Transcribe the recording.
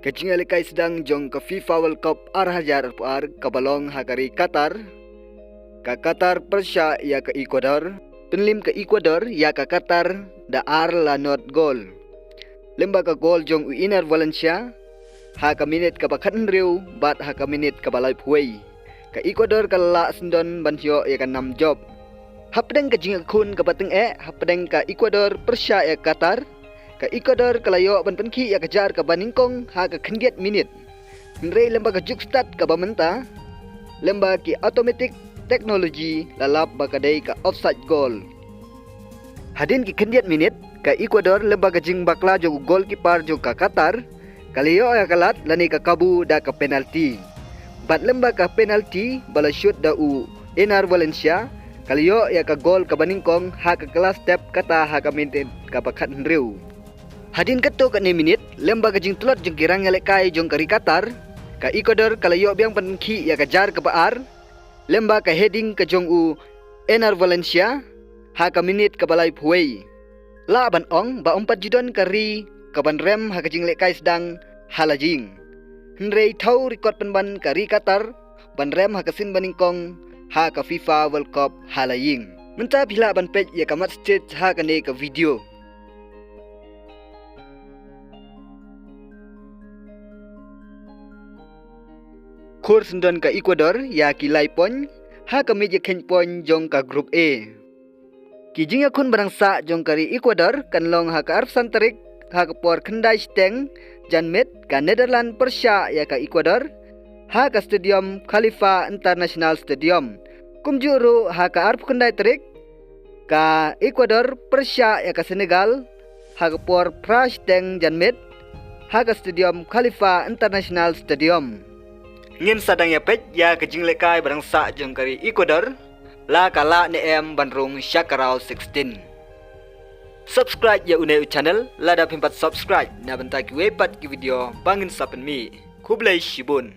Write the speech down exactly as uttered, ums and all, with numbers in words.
Ka jingïalehkai sdang jong ka FIFA World Cup ar hajar arphew ar kaba long ha ka ri Qatar. Ka Qatar pyrshah ïa ka Ecuador. Pynliem ka Ecuador ïa ka Qatar da ar la nod gol. Lem bad ka gol jong u Enner Valencia ha ka minit kaba khathynriew bad ha ka minit kaba laiphew wei, ka Ecuador ka la lah syndon ban ïoh ïa ka nam jop. Hapdeng ka jingïakhun kaba tyngeh hapdeng ka Ecuador pyrshah ïa ka Qatar, ka Ecuador ka la ïoh ban pynkhih ïa ka jar kaba nyngkong ha ka khyndiat minit. Hynrei lem bad ka juk stad kaba mynta, lem bad ki automatic technology la lap ba ka dei ka offside goal. Hadien ki khyndiat minit, ka Ecuador lem bad ka jingbakla jong u goalkeeper jong ka Qatar ka la ïoh ïa ka lad lane ka kabu da ka penalty. Bad lem bad ka penalty ba la shoot da u Enner Valencia, ka la ïoh ïa ka gol kaba nyngkong ha ka kylla step, kata ha ka minit kaba khathynriew. Hadien katto katne minit, lem bad ka jingtlot jong ki rangïalehkai jong ka ri Qatar, ka Ecuador ka la ïoh biang ban pynkhih ïa ka jar kaba ar lem bad ka heading ka jong u Enner Valencia ha ka minit kaba laiphew wei. Lah ban ong ba ym pat ju don ka ri kaban rem ha ka jinglehkai sdang ha la ïing. Hynrei thaw record pynban ka ri Qatar ban rem ha ka sien ba nyngkong ha ka FIFA World Cup ha la ïing. Mynta phi lah ban peit ïa ka match stage ha kane ka video. Khur syndon ka Ecuador ïa ki lai point ha ka miej ïakheiñ point jong ka Group A. Ki jingïakhun ba dang sah jong ka ri Ecuador kan long ha ka arphew san tarik ha ka por khyndai shiteng janmiet, ka Netherlands pyrshah ïa ka Ecuador ha ka Stadium Khalifa International Stadium. Kumjuh ruh ha ka arphew khyndai tarik, ka Ecuador pyrshah ïa ka Senegal ha ka por phra shiteng janmiet ha ka Stadium Khalifa International Stadium. Ngin sa dang ïa peit ïa ka jinglehkai ba dang sah jong ka ri Ecuador, la ka lah ne em ban rung sha ka round sixteen. Subscribe ïa une u channel lada phim pat subscribe, na bynta kiwei pat ki video ba ngin sa pynmih. Khublei shibun.